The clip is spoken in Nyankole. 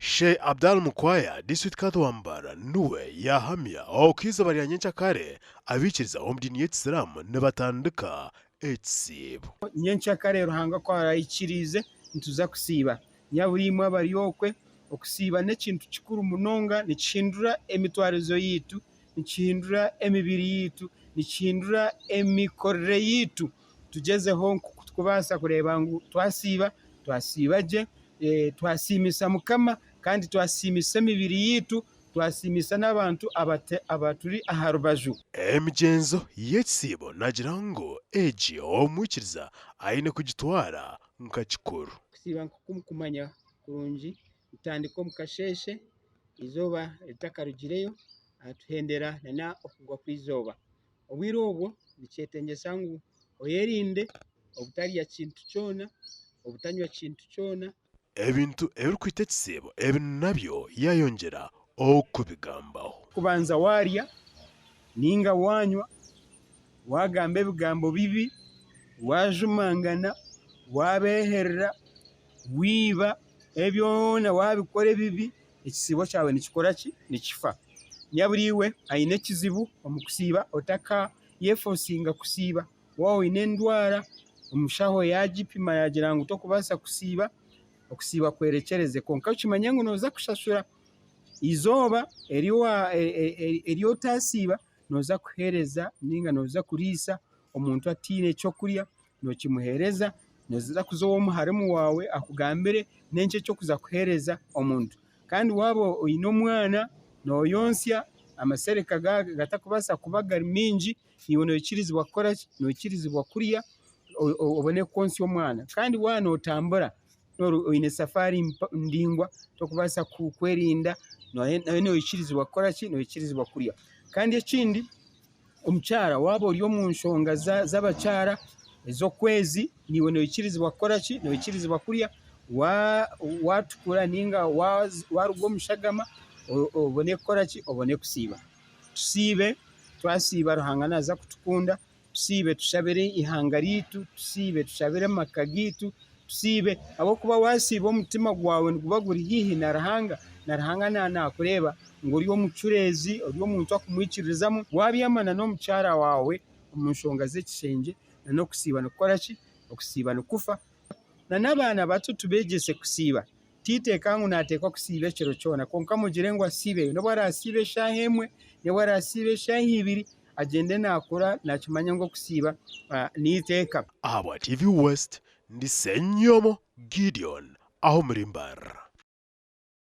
Sheikh Abdal Mukwaya, Disiturikiti Kadhi wa Mbarara niwe yaahamya oku eizooba rya nyenkyakare abaikiriza omu diini y'ekisiraamu nibatandika ekisiibo. Nyenkyakare Ruhanga ku araikiriize nituza kusiiba. Nyabura imwe abari okwe, okusiiba n'ekintu kikuru munonga, nikihindura emitwarizo yaitu, nikihindura emibiri yaitu, nikihindura emikorere yaitu. Tugyezeho nk'oku turikubaasa kureeba ngu twasiiba, twasiiba gye, twasiimisa Mukama kandi twasiimisa emibiri yaitu, twasiimisa n'abantu abaturi aha rubaju. Emigyenzo y'ekisiibo naagira ngu egi omwikiriza aine kugitwara nka kikuru. Okusiiba nk'oku murikumanya kurungi nitutandika omu kasheeshe eizooba ritakarugireyo tuhendera n'okugwa kw'eizooba. Obwire obwo nikyetengyesa ngu oyerinde obutarya kintu kyona, obutanywa kintu kyona. Ebintu ebirikwita ekisiibo ebi nabyo yaayongyera okubigambaho. Kubanza waarya nainga waanywa, waagamba ebigambo bibi, waajumangana, waabeeherera, waiba, ebi byona waabikora ebibi, ekisiibo kyawe nikikora ki? Nikifa. Nyabura iwe aine ekizibu omu kusiiba otakayefosinga kusiiba. Waaba oine endwara omushaho yaagipima yaagira ngu torikubaasa kusiiba, okusiiba kwerekyereze. Kwonka okimanye ngu nooza kushashura eizooba eri otaasiiba, nooza kuheereza nainga nooza kuriisa omuntu ataine ky'okurya nookimuheereza, nooza kuza ow'omuharimu waawe akugambire n'enki eki orikuza kuheereza omuntu. Kandi waaba oine omwana nooyontsya amashereka gatakubaasa kuba gari maingi, naiwe noikirizibwa kukora ki? Noikirizibwa kurya obone kwontsya omwana. Kandi waaba nootambura oine safaari ndaingwa torikubaasa kwerinda, nawe noikirizibwa kukora ki? Noikirizibwa kurya. Kandi ekindi omukyara waaba ori omu nshonga z'abakyara ez'okwezi, naiwe noikirizibwa kukora ki? Noikirizibwa kurya waatukura nainga waaruga omu shagama obone kukora ki? Obone kusiiba. Tusiibe, twasiiba Ruhanga naaza kutukunda, tusiibe tushabire eihanga ryaitu, tusiibe tushabire amaka gaitu, tusiibe ahabw'okuba waasiiba omutima gwawe niguba guri haihi na Ruhanga, na Ruhanga naaba naakureeba ngu ori omucureezi, ori omuntu arikumwikiririzamu. Waabyama n'omukyara waawe omu nshonga z'ekishengye n'okusiiba nikukora ki? Okusiiba nikufa. N'abaana bato tubeegyese kusiiba. Titeeka ngu naateekwa kusiiba ekiro kyona, kwonka mugire ngu asiibe, nobu araasiibe eshaaha emwe, nobu araasiibe eshaaha ibiri, agyende naakura naakimanya ngu okusiiba n'eiteeka. Ahabwa TV West, ndi Ssenyomo Gideon aho omuri Mbarara.